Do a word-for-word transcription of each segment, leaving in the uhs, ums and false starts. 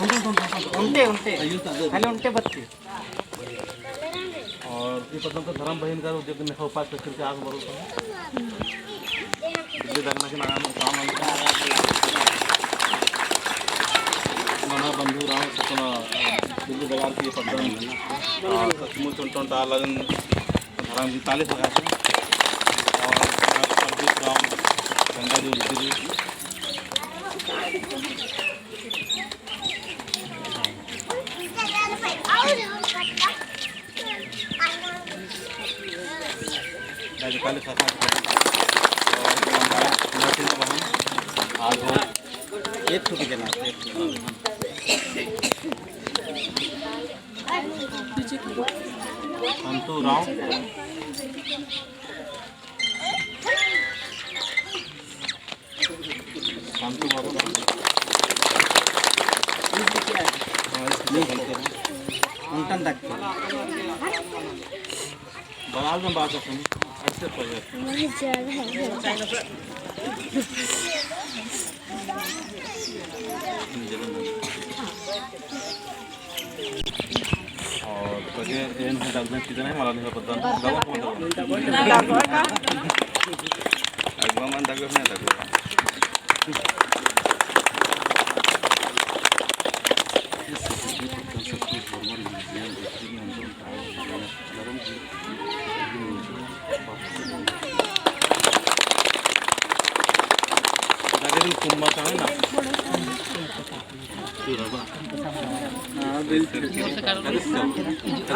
ओन्टे, ओन्टे। खाली ओन्टे बत्ती। और ई पद्दन तो धर्म बहिन का जो नेखा उपास करके आगे बढ़ो। दिल्ली दगना के नाम काम नना बंधु राम सतना दिल्ली दगार की पद्दन, आ, सचमुच ओन्टो ओन्टा लगन धर्म की ताली बजाते। और प्रदीप राम गंगा जी उनकी भी। आज हो एक ठो के जना, एक ठो। संतू राव। संतू बाबू। हाँ, इसके संतू। उल्टन तक। बवाल में बात है, अच्छे से। और तो ये एन है दगना कितना है, मला नहीं पता। दगवा कौन दगवा? दगवा का? अगवा मन दगवा है, दगवा।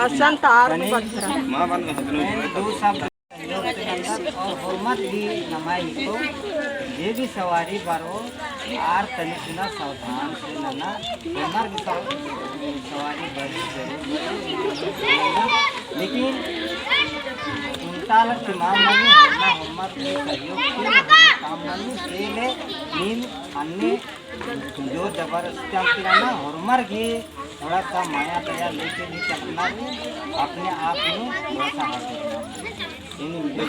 असन तार भी बखरा। और होरमर भी नमाई को जे भी सवारी बरो आर तनिक ना सावधान से नना, होरमर भी सव-, सवारी बरी जरूर। लेकिन उन्टा लग तिमाम मनी होरमर, होरमर के सहयोग से काम मनी से ले नीम अन्ने जोर जबरदस्ती हम किराना, होरमर गे थोड़ा सा माया दया लेके भी चलना भी अपने आप में थोड़ा सा हाथ रखना। इन मुझे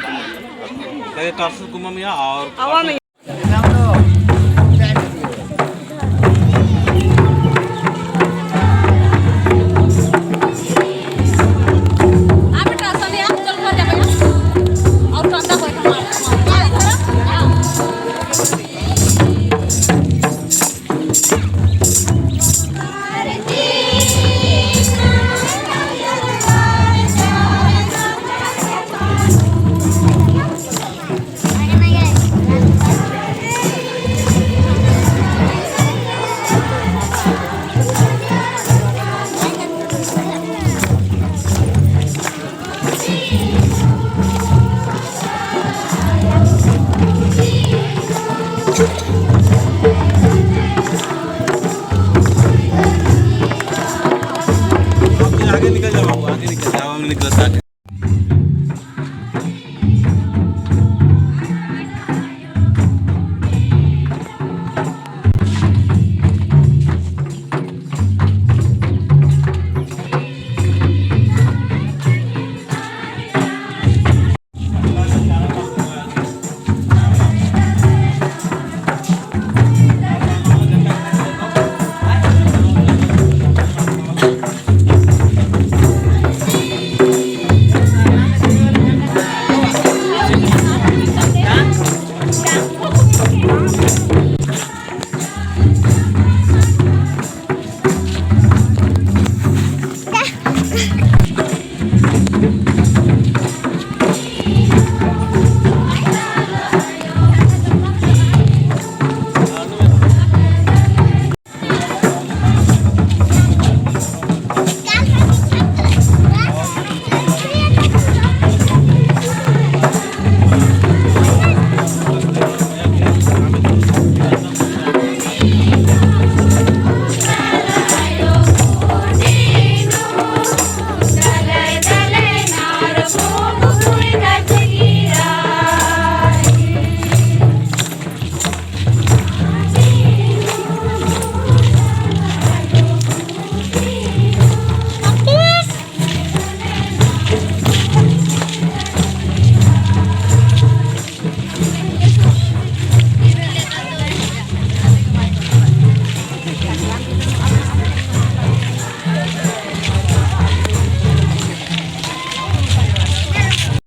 तो ये तरसु कुमम या और आवा में। आगे निकल जाओ, आगे निकल जाओ, आगे निकल जाओ, आगे निकल जाओ।